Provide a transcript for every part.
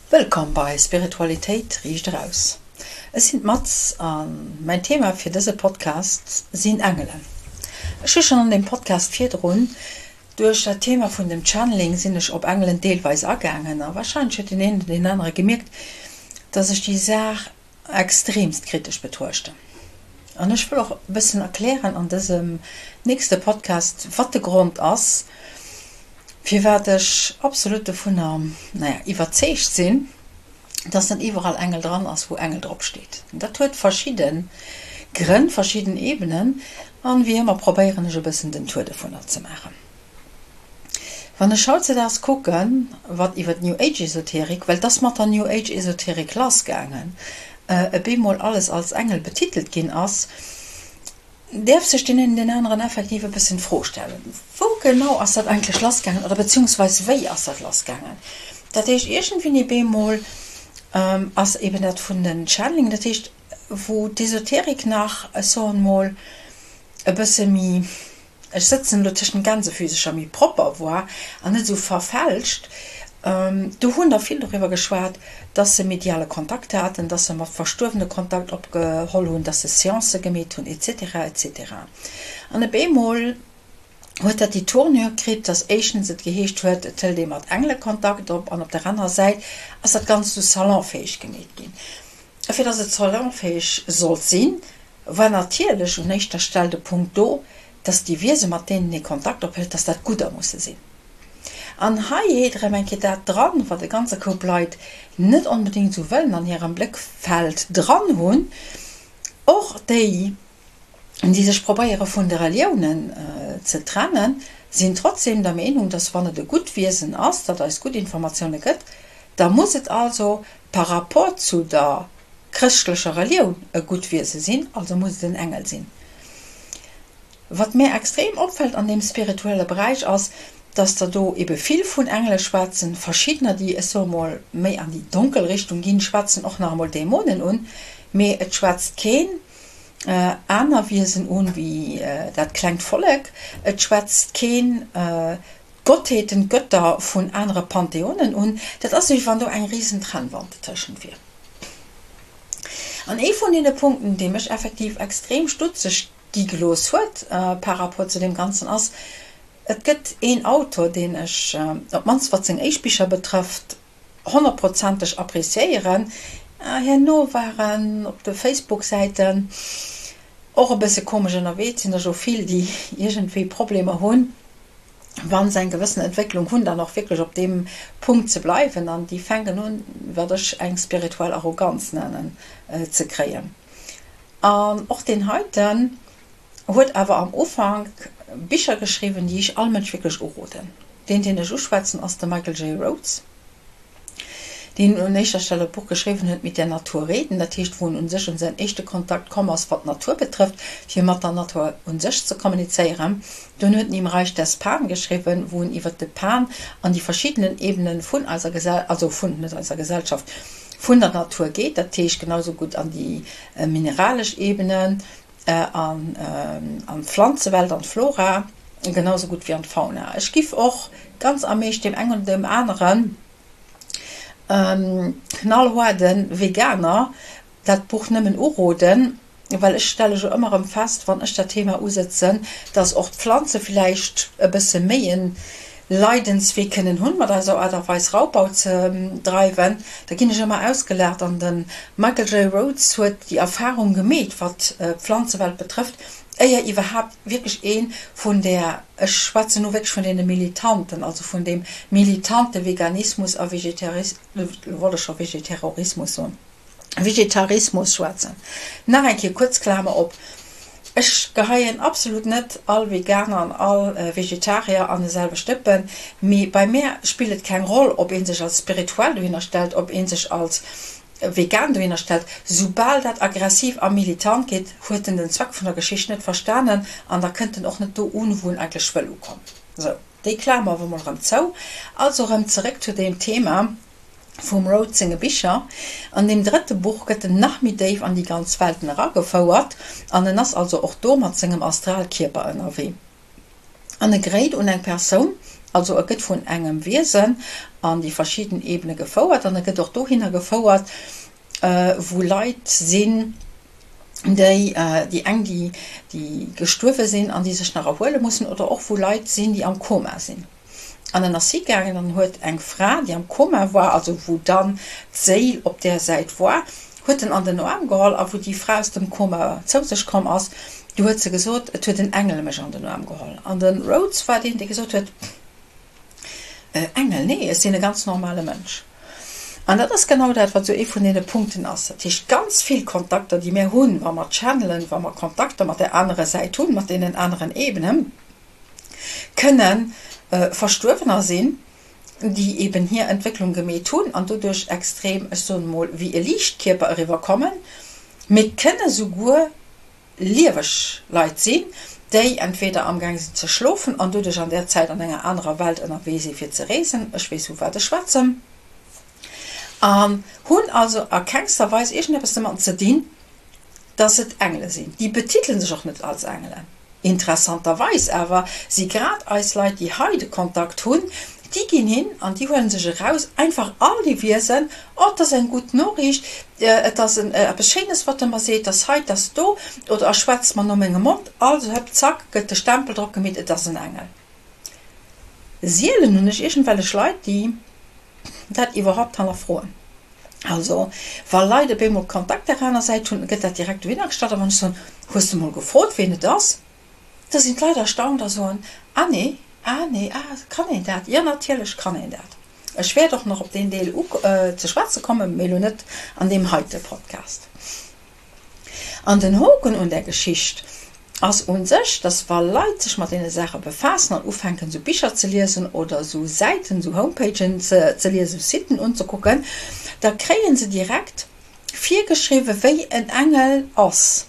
Wëllkomm bei Spiritualitéit riicht eraus. Ech sinn d'Matz a mäin Thema fir dëse Podcast sinn Engelen. Ech hu schonn an dem Podcast virdrun duerch dat Thema vun dem Channeling sinn ech op Engelen deelweis agaangen a warscheinlech huet deen een oder deen anere gemierkt, dass ech déi Saach extremst kritesch betruechten. An ech wëll och e bëssen erklären an dësem nächste Podcast, wat de Grond ass, firwat ech absolut dovunner, naja, iwwerzeegt sinn, dass net iwwerall Engel dran ass, wou Engel drop steet. Dat huet verschidde Grënn, verschidden Ebenen, an wéi ëmmer probéieren ech e bëssen den Tour dovunner ze maachen. Wann ech hautzedaags kucken, wat iwwer d'New Age Esoterik, well 't ass mat der New Age Esoterik lass gaangen, e bemol alles als Engel betitelt ginn ass, däerf sech deen een deen aneren effektiv e bëssen d'Fro stellen, Wou genau ass dat eigentlech lass gaangen oder beziehungsweise wéi ass dat lass gaangen? Dat heescht, iergendwéini bemol ass eben dat vun den Channeling, dat heescht wou d'Esoterik nach, ech soen mol, e bësse méi, ech sëtzen elo tëschent Gänsefüsecher, méi propper war an net esou verfälscht, do hunn der vill doriwwer geschwat, dass se mediale Kontakt haten, dass se mat Verstuerwene Kontakt opgeholl hunn, dass se Seancë gemeet hunn, et cetera, et cetera. An op eemol huet dat déi Tournure kritt, dass éischtens et geheescht huet, et hëlt ee mat Engele Kontakt op an op der anerer Säit ass dat Ganzt esou salonfäeg gemeet ginn. A fir dass et salonfäeg sollt sinn, war natierlech un éischter Stell de Punkt do, dass déi Wiese mat deenen ee Kontakt ophëlt, dass dat Gudder musse sinn. An hei heet erëm eng Kéier dat dran, wat e ganze Koup Leit net onbedéngt esou wëllen an hirem Bléckfeld dran hunn, och déi, déi sech probéiere vun de Reliounen ze trennen, sinn trotzdem der Meenung, dass wann et e gutt Wiesen ass, dat eis gutt Informatioune gëtt, da muss et also par rapport zu der chrëschtlecher Relioun e gutt Wiese sinn, also muss et en Engel sinn. Wat mär extrem opfält an deem spirituelle Beräich ass, dass der do ebe vill vun Engele schwätzen, verschiddener déi, ech soe mol, méi an déi donkel Richtung ginn, schwätzen och nach emol Dämonen un, mee et schwätzt keen aner Wiesen un wéi dat klengt Vollek, et schwätzt keen d'Gottheeten, d'Götter vun anere Pantheonen un. Dat ass wéi wann do eng risen Trennwand dertëschent wier. An ee vun deene Punkten, dee mech effektiv extrem stutzeg gi gelooss huet par rapport zu deem Ganzen, ass, Et gëtt een Autor, deen ech, op d'mannst wat seng éischt Bicher betrëfft, honnertprozenteg appréciéieren. Herno war en op de Facebook-Säiten och e bësse komesch ënnerwee. Et sinn der jo vill, déi iergendwéi Problemer hunn, wa se eng gewëssen Entwécklung hunn, dann och wierklech op deem Punkt ze bleiwen an déi fänken un, wat ech eng spirituell Arroganz nennen, ze kréien. An och deen heiten huet awer am Ufank Bicher geschriwwen, déi ech all Mënsch wierklech uroden. Deen, deen ech uschwätzen, ass de Michael J. Rhodes. deen un éischter Stell e Buch geschriwwen huet Mit der Natur reden, dat heescht wou en un sech un säin éischte Kontakt komm ass wat d'Natur betrëfft, fir mat der Natur un sech ze kommunizéieren. Dunn huet en Im Reich des Pan geschriwwen, wou en iwwert de Pan an déi verschiddenen Ebenen vun eiser Gesell, also vun, net eiser Gesellschaft, vun der Natur geet, dat heescht genau sou gutt an déi mineralesch Ebenen, an an d'Pflanzewelt, an d'Flora, genau sou gutt wéi an d'Fauna. Ech giff och ganz am meescht deem engen oder deem aneren knallhaarde Veganer dat Buch nëmmen uroden, well ech stelle jo ëmmer erëm fest, wann ech dat Thema usëtzen, dass och d'Pflanze villäicht e bësse méi en Leidenswee kënnen hunn, mat eiser Aart a Weis Raubbau ze dreiwen, da ginn ech ëmmer ausgelaacht. An de Michael J. Rhodes huet déi Erfarung gemeet, wat d'Pflanzewelt betrëfft, éier iwwerhaapt wierklech ee vun där, ech schwätzen elo wierklech vun deene Militanten, also vun deem militante Veganismus a Vegetaris, elo wollt ech scho Vegeterrorismus soen, Vegetarismus schwätzen. Nach eng Kéier kuerz Klamer op, Ech geheien absolut net all Veganer an all Vegetarier an e selwecht Dëppen, mee bei mär spillt et keng Roll, ob ee sech als spirituell dohinner stellt, ob ee sech als vegan dohinner stellt. Soubal dat aggressiv a militant geet, huet en den Zweck vun der Geschicht net verstanen an da kënnt en och net do un, wou en eigentlech wëll ukommen. Sou, déi Klamer awer mol erëm zou. Also erëm zeréck zu deem Thema vum Rhodes senge Bicher. An deem drëtte Buch gëtt en nach méi déif an déi ganz Welten eragefouert an en ass also och do mat sengem Astralkierper ënnerwee. An e geréit un eng Persoun. Also e gëtt vun engem Wiesen an déi verschidden Ebene gefouert an e gëtt och dohinner gefouert, wou Leit sinn, déi, déi eng, déi, déi gestuerwe sinn an déi sech nach erhuele mussen oder och wou Leit sinn, déi am Koma sinn. An en ass higaangen an huet eng Fra, déi am Koma war, also wou dann d'Séil op där Säit war, huet en an den Aarm geholl a wou déi Fra aus dem Koma zou sech komm ass, du huet se gesot, et huet en Engel mech an den Aarm geholl. An de Rhodes war deen, dee gesot huet, Engel, nee, ech sinn e ganz normale Mënsch. An dat ass genau dat, wat esou ee vun deene Punkten ass. Dat heescht, ganz vill Kontakter, déi mir hunn, wa mer channelen, wa mer Kontakter mat där anerer Säit hunn, mat deenen aneren Ebenen, kënne Verstuerwener sinn, déi eben hir Entwécklung gemeet hunn an doduerch extrem, ech soen emol, wéi e Liichtkierper eriwwerkommen, mee kënne souguer lieweg Leit sinn, déi entweder amgaang sinn ze schlofen an doduerch an där Zäit an enger anerer Welt ënnerwee si fir ze reesen, ech weess vu wat ech schwätzen, an hunn also a kengster Weis iergendeppes domatten ze dinn, dass et Engele sinn. Déi betitele sech och net als Engelen. Interessanterweis awer si grad eis Leit, déi hei de Kontakt hunn, déi ginn hin an déi huele sech eraus, einfach all déi Wiesen, oh, et ass eng gutt Noriicht, et ass eppes Schéines, wat e mer seet, et ass hei, et ass do, oder e schwätzt mer no mengem Mond, also hëpp, zack, gëtt de Stempel drop gemeet, et ass en Engel. Sielen hunn ech iergendwellech Leit, déi dat iwwerhaupt hannerfroen. Also, wa Leit op eemol Kontakt der aner Säit hunn, gëtt dat direkt dohinner gestallt. A wann ech soen, Hues de mol gefrot, wien et ass? Da sinn d'Leit erstaunt a soen, Ah nee, ah nee, ah, kann een dat? Jo, natierlech kann een dat. Ech wäert och nach op deen Deel ze schwätze kommen, mee elo net an deem heite Podcast. An den Hoken un där Geschicht ass u sech, dass wa Leit sech mat deene Saache befaassen an ufänken esou Bicher ze liesen oder esou Säiten, esou Homepagen ze ze liesen, esou Siten unzekucken, da kréie se direkt virgeschriwwe wéi en Engel ass.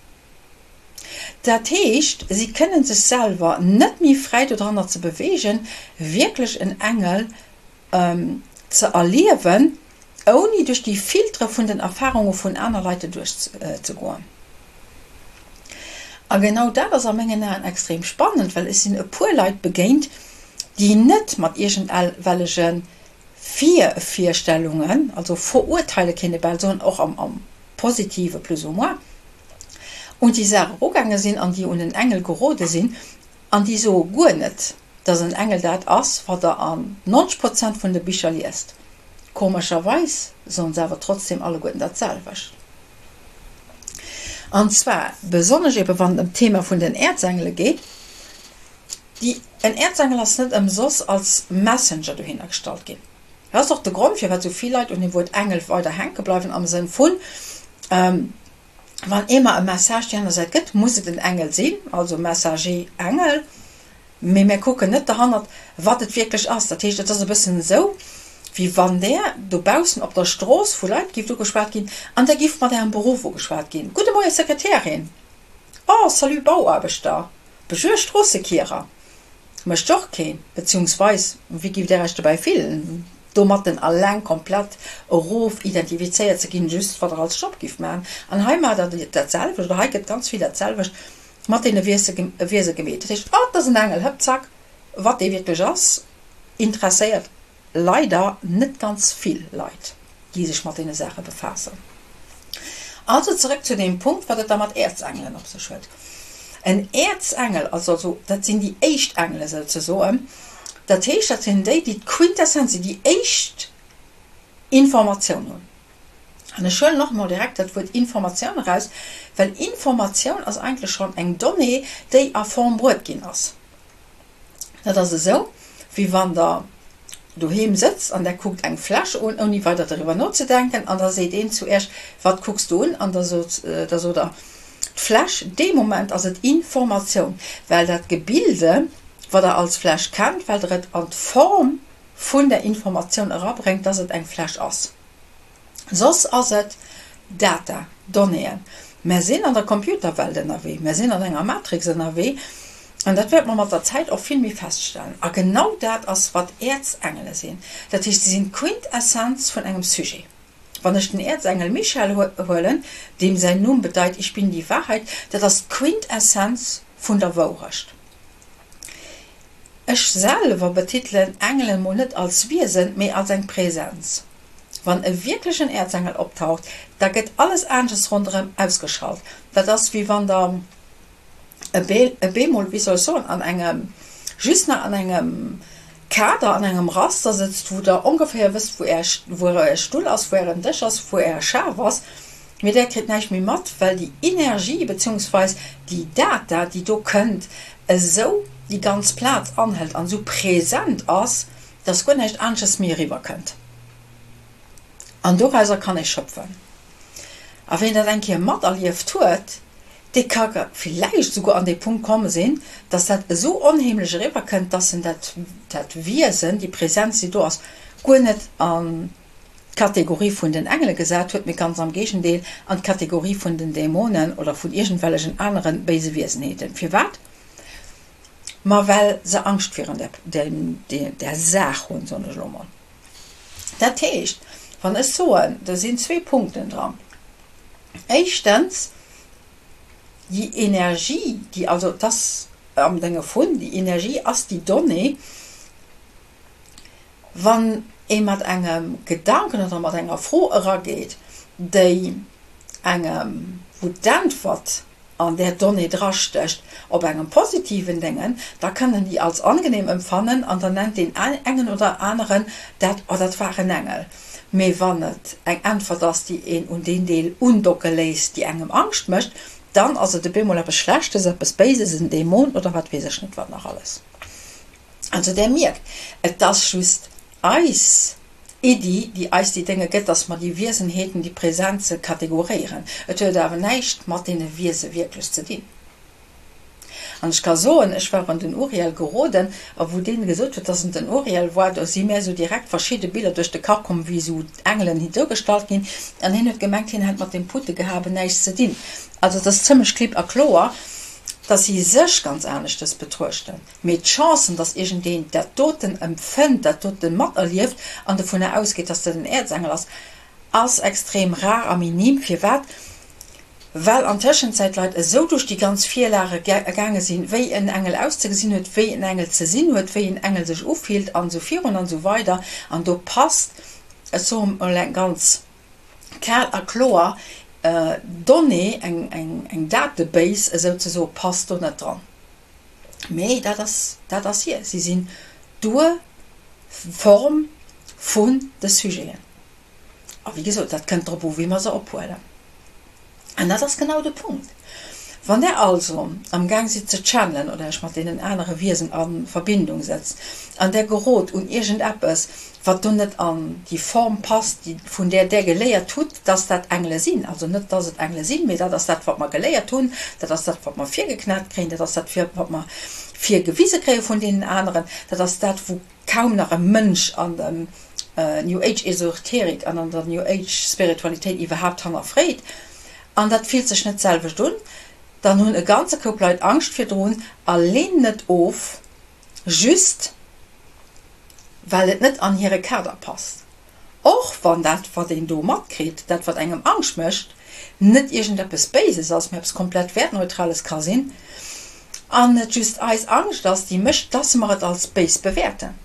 Dat heescht, si kënne sech selwer net méi fräi dodranner ze beweegen, wierklech en Engel ze erliewen, ouni duerch déi Filtere vun den Erfarunge vun aner Leit eduerch ze goen. A genau dat ass a mengen Aen extrem spannend, well ech sinn e puer Leit begéint, déi net mat iergendwellege Virvirstellungen, also Vorurteile kéint ee bal soen, och am Positive plus ou moins, un déi Saach erugaange sinn an déi un en Engel gerode sinn an déi soe guer net, dass en Engel dat ass, wat der an 90 Prozent vun de Bicher liest. Komescherweis soen se awer trotzdem alleguerten dat selwecht. An zwar besonnesch ebe wann et ëm d'Thema vun den Äerzengele geet. Déi, en Äerzengel ass net ëmsoss als Messenger dohinner gestallt ginn. Dat ass och de Grond, firwat esou vill Leit un dem Wuert Engel weider hänke bleiwen, am Sënn vun, wann ee mer e Message déi aner Säit gëtt, muss et en Engel sinn, also Messager, Engel. Mee mär kucken net derhannert, wat et wierklech ass. Dat heescht, et ass e bëssen esou, wéi wann Der dobaussen op der Strooss vu Leit gifft ugeschwat ginn an Der gifft mat Ärem Beruff ugeschwat ginn, Gudde Moie Sekretärin! Oh, salut Bauaarbechter! Bejour Stroossekierer! Mécht och keen. Beziehungsweis, wéi gifft Der Iech dobäi fillen, domatten alleng komplett erof identifizéiert ze ginn, just wat Der als Job gifft maachen? An hei maacht Der dat selwecht, oder hei gëtt ganz vill dat selwecht mat deene Wiese gemeet. Dat heescht, oh, dat ass en Engel, hëpp, zack. Wat dee wierklech ass, interesséiert leider net ganz vill Leit, déi sech mat deene Saache befaassen. Also zeréck zu deem Punkt, wat et da mat Äerzengelen op sech huet. En Äerzengel, also also dat sinn déi éischt Engele souzesoen, dat heescht, dat sinn déi, déi d'Quintessenz, déi éischt Informatioun hunn. An ech huelen och emol direkt dat Wuert Informatioun eraus, well Informatioun ass eigentlech schonn eng Donnée, déi a Form bruet ginn ass. Dat ass esou, wéi wann Der doheem sëtzt an Der kuckt eng Fläsch un, ouni weider doriwwer nozedenken, an da seet een zu Iech, Wat kucks du un? An da sot, da sot Der, D'Fläsch. Dee Moment ass et Informatioun, well dat Gebilde, wat Der als Fläsch kennt, well Der et an d'Form vun der Informatioun erabréngt, dass et eng Fläsch ass. Soss ass et Data, Donnéeën. Mär sinn an der Computerwelt ënnerwee, mär sinn an enger Matrix ënnerwee an dat wäerte mer mat der Zäit och vill méi feststellen. A genau dat ass, wat Äerzengele sinn. Dat heescht, si sinn d'Quintessenz vun engem Sujet. Wann ech den Äerzengel Michael huelen, deem säin Numm bedeit Ich bin die Wahrheit, dat ass d'Quintessenz vun der Wourecht. Ech selwer betitelen Engelen mol net als Wiesen, mee als eng Präsenz. Wann e wierklechen Äerzengel optaucht, da gëtt alles anesches ronderëm ausgeschalt. Dat ass wéi wann der e bemol, wéi soll ech soen, an engem, just nach an engem Kader, an engem Raster sëtzt, wou der ongeféier wësst, wou är, wou äre Stull ass, wou ären Dësch ass, wou är Schaf ass, mee där kritt näischt méi mat, well déi Energie beziehungsweis déi Data, déi do kënnt, esou déi ganz Plaz anhëlt an esou present ass, dass guer näischt anesches méi eriwwer kënnt. An dorauser kann ee schöpfen. A wien dat eng Kéier materlieft huet, dee ka villäicht esouguer an dee Punkt komm sinn, dass dat esou onheemlech eriwwer kënnt, dass en dat, dat Wiesen, déi Präsenz, déi do ass, guer net an d'Kategorie vun den Engele gesat huet, mee ganz am Géigendeel, an d'Kategorie vun den Dämonen oder vun iergendwellegen anere béise Wiesenheeten. Firwat? Ma well se Angscht virun där, där Saach hunn, soen ech elo mol. Dat heescht, wann ech soen, do sinn zwee Punkten dran. Éischtens, déi Energie, déi also, et ass am Dénge vun, déi Energie ass déi Donnée, wann ee mat engem Gedanken oder mat enger Fro erageet, déi engem, wou d'Äntwert an där Donnée drastécht, op engem positiven Déngen, da kënnen déi als angenehm empfannen an dann nennt deen engen oder aneren dat, oh dat war en Engel. Mee wann et eng Äntwert ass, déi een un deen Deel undocke léisst, déi engem Angscht mécht, dann ass et e bemol eppes Schlechtes, eppes Béises, en Dämon oder wat weess ech net wat nach alles. Also där mierkt, et ass just eis Iddi, déi eis déi Dénge gëtt, dass mer déi Wiesenheeten, déi Präsenze kategoréieren. Et huet awer näischt mat deene Wiese wierklech ze dinn. An ech ka soen, ech war un den Uriel geroden, a wou deen gesot huet, dass en den Uriel war, do si mär esou direkt verschidde Biller duerch de Kapp komm, wéi esou Engelen duergestallt ginn, an hien huet gemengt, hien hätt mat deem Puttegehabe näischt ze dinn. Also et ass zëmmlech klipp a kloer, dass si sech ganz aneschtes betruechten. Mee d'Chancen, dass iergendeen dat doten empfënnt, dat doten materlieft an dovunner ausgeet, dass dat en Äerzengel ass, ass extrem rar a minim. Firwat? Well an Tëschenzäit d'Leit esou duerch déi ganz Virlage gaange sinn, wéi en Engel auszegesinn huet, wéi en Engel ze sinn huet, wéi en Engel sech ufillt an esou virun an esou weider. An do passt, ech soe mol eng ganz kal a kloer Donnée, eng Datebase esouzesoe, passt do net dran. Mee dat ass, dat ass hir. Si sinn d'Urform vun de Sujeten. A wéi gesot, dat kënnt drop u wéi mer se ophuelen. An dat ass genau de Punkt. Wann Der also am Gaang sidd ze channelen oder Iech mat deenen anere Wiesen a Verbindung setzt an Der gerot un iergendeppes, wat do net an déi Form passt, déi, vun där Der geléiert hutt, dass dat Engele sinn, also net, dass et Engele sinn, mee dat ass dat, wat mer geléiert hunn, dat ass dat, wat mer virgeknat kréien, dat ass dat, wat mer virgewise kréie vun deenen aneren, dat ass dat, wou kaum nach e Mënsch an dem New Age Esoterik an an der New Age Spiritualitéit iwwerhaapt hannerfreet, an dat fillt sech net d'selwecht un, dann hunn e ganze Koup Leit Angscht virdrun a leenen et of, just well et net an hire Kader passt. Och wann dat, wat een do matkritt, dat wat engem Angscht mécht, net iergendeppes Béises ass, mee eppes komplett Wäertneutrales ka sinn, an et just eis Angscht ass, déi mécht, dass mer et als béis bewäerten.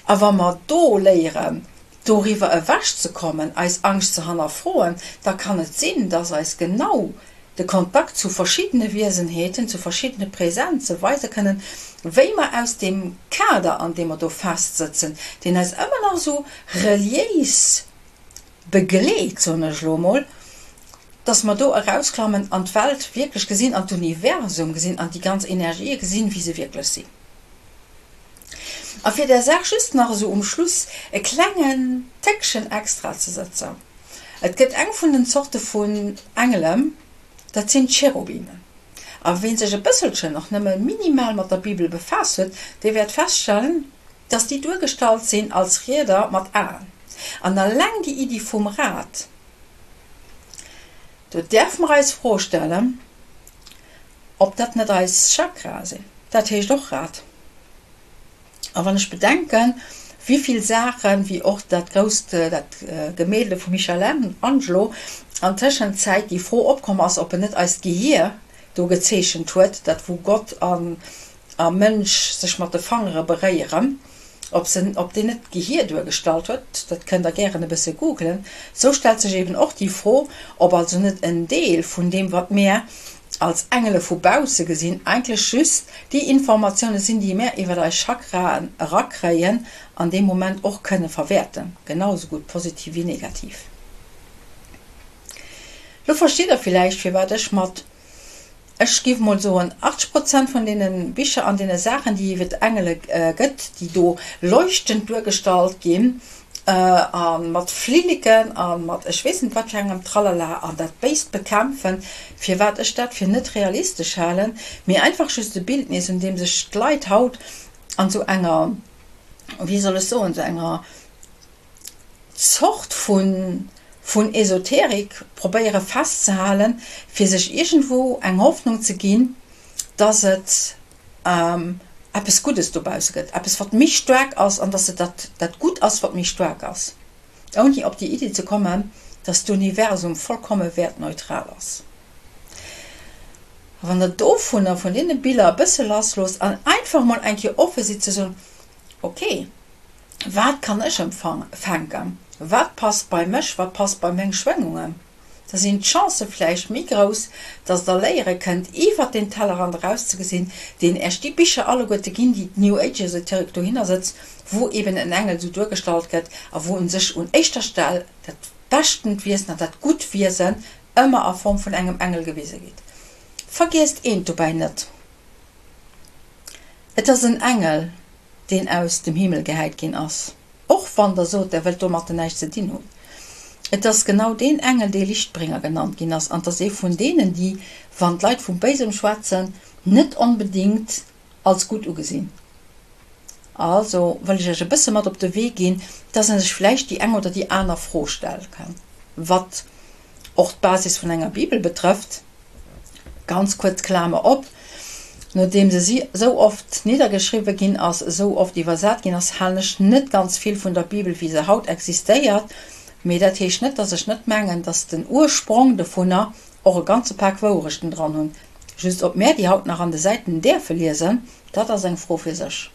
A wa mer do léieren, doriwwer ewechzekommen, eis Angscht ze hannerfroen, da kann et sinn, dass eis genau de Kontakt zu verschiddene Wiesenheeten, zu verschiddene Präsenze weise kënnen, wéi mer aus deem Kader, an deem mer do festsëtzen, deen eis ëmmer nach esou reliéis begleet, soen ech elo emol, dass mer do erausklammen an d'Welt wierklech gesinn, an d'Universum gesinn, an déi ganz Energië gesinn, wéi se wierklech sinn. A fir där Saach just nach esou um Schluss e klengen Téckchen extra ze sëtzen, Et gëtt eng vun den Zorte vun Engelen, dat sinn d'Cherubimen. A ween sech e bësselchen, och nëmme minimal mat der Bibel befaasst huet, dee wäert feststellen, dass déi duergestallt sinn als Rieder mat Aen. An alleng déi Iddi vum Rad, do däerfe mer eis d'Fro stellen, ob dat net eis Chakrae sinn. Dat heescht och Rad. A wann ech bedenken, wivill Saachen, wéi och dat grousst, dat Gemälde vum Michelangelo, an Tëschenzäit déi Fro opkomm ass, ob en net eist Gehier do gezeechent huet, dat wou Gott an. a Mënsch sech mat de Fangere beréieren, ob se, ob deen net d'Gehier duergestallt huet, dat kënnt der gären e bësse googlen, sou stellt sech eben och déi Fro, ob also net en Deel vun deem wat mär als Engele vu bausse gesinn, eigentlech just déi Informatioune sinn, déi mär iwwer eis Chakraen erakréien an dee Moment och kënne verwäerten, genau esou gutt positiv wéi negativ. Lo verstitt der villäicht, firwat ech mat Ech giff mol soen, 80 Prozent vun deene Bicher an deene Saachen, déi iwwer d'Engele gëtt, déi do leuchtend duergestallt ginn, a mat Flilleken a mat ech weess net wat fir engem Tralala an dat Béist bekämpfen, firwat ech dat fir net realistesch halen, mee einfach just e Bildnis, un deem sech d'Leit haut an esou enger, wéi soll ech soen, esou enger Zort vun Esoterik probéiere festzehalen, fir sech iergendwou eng Hoffnung ze ginn, dass et eppes Guddes dobausse gëtt, eppes wat méi staark ass an dass et dat Gutt ass, wat méi staark ass, ouni op déi Iddi ze kommen, dass d'Universum vollkomme wäertneutral ass. A wann der dovunner, vun deene Biller e bësse lassloosst an einfach mol eng Kéier offe sidd ze soen, Ok, wat kann ech empfänken, wat passt bei mech, wat passt bei meng Schwéngungen, da sinn d'Chancë vläicht méi grouss, dass der léiere kënnt, iwwert deen Tellerrand eraus ze gesinn, deen Äech déi Bicher alleguerte ginn, déi d'New Age Esoterik dohinner sëtzt, wou eben en Engel esou duergestallt gëtt a wou un sech un éischter Stell dat beschtent Wiesen an dat gutt Wiesen ëmmer a Form vun engem Engel gewise gitt. Vergiesst eent dobäi net. Et ass en Engel, deen aus dem Himmel gehäit ginn ass, och wann Der sot, Der wëllt domatten näischt ze dinn hunn. Et ass genau deen Engel, dee Lichtbringer genannt ginn ass, an 't ass ee vun deenen, déi, wann d'Leit vum Béisem schwätzen, net onbedéngt als gutt ugesinn. Also wëll ech Iech e bësse mat op de Wee ginn, dass ee sech vläicht déi eng oder déi aner Fro stelle kann, wat och d'Basis vun enger Bibel betrëfft. Ganz kuerz Klamer op, Nodeem se esou oft niddergeschriwwe ginn ass, esou oft iwwersat ginn ass, halen ech net ganz vill vun der Bibel wéi se haut existéiert. Mee dat heescht net, dass ech net mengen, dass den Ursprong dovunner och e ganze Pak Wouerechten dran hunn. Just ob mär déi haut nach an de Säiten däerfe liesen, dat ass eng Fro fir sech.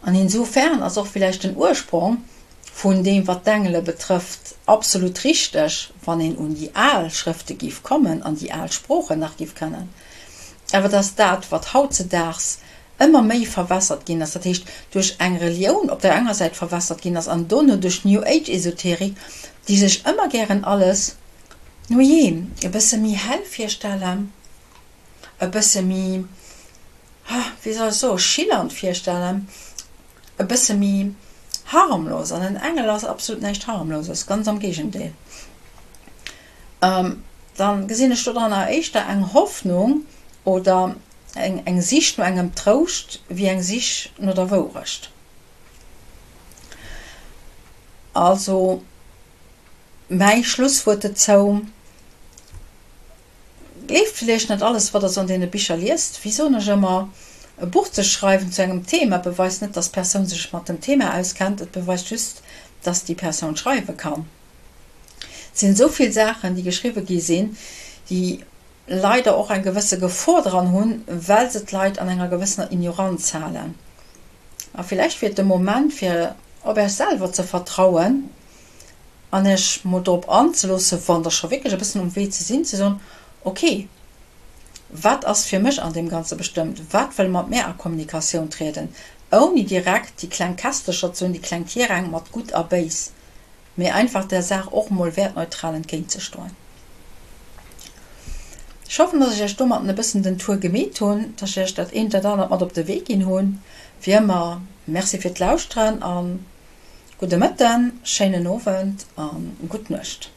An insofern ass och villäicht den Ursprong vun deem wat d'Engele betrëfft, absolut richteg, wann een un déi al Schrëfte giff kommen an déi al Sproochen nach giff kennen, awer dass dat wat hautzedaags ëmmer méi verwässert ginn ass, dat heescht duerch eng Relioun op der enger Säit verwässert ginn ass an dono duerch New Age Esoterik, déi sech ëmmer gären alles, nujee, e bësse méi hell virstellen, e bësse méi, wéi soll ech soen, schillernd virstellen. e bësse méi harmlos, an en Engel ass absolut näischt harmloses, ganz am Géigendeel, dann gesinn ech dodranner éischter eng Hoffnung oder eng Sich no engem Trouscht wéi eng Sich no der Wourecht. Also mäi Schlusswuert dozou. Gleeft villäicht net alles, wat der sou an deene Bicher liest. Wéi soen ech ëmmer, e Buch ze schreiwen zu engem Thema beweist net, dass d'Persoun sech mat dem Thema auskennt, et beweist just, dass déi Persoun schreiwe kann. Et sinn esou vill Saachen, déi geschriwwe gi sinn, déi leider och eng gewësse Gefor dran hunn, well se d'Leit an enger gewëssener Ignoranz halen. A villäicht wier et de Moment, fir op Äech selwer ze vertrauen an Iech mol drop anzeloossen, wann Der scho wierklech e bëssen um Wee ze sinn, ze soen, Ok, wat ass fir mech an deem Ganze bestëmmt? Wat wëll mat mär a Kommunikatioun trieden? Ouni direkt déi kleng Käschtercher ze hunn, déi kleng Tiräng mat gutt a béis, mee einfach der Saach och mol wäertneutral entgéintzestoen. Ech hoffen, dass ech Iech domatten e bëssen den Tour gemeet hunn, dass ech Iech dat eent, dat anert mat op de Wee ginn hunn. Wéi ëmmer, Merci fir d'Lauschteren an Gudde Mëtten, schéinen Owend an gutt Nuecht.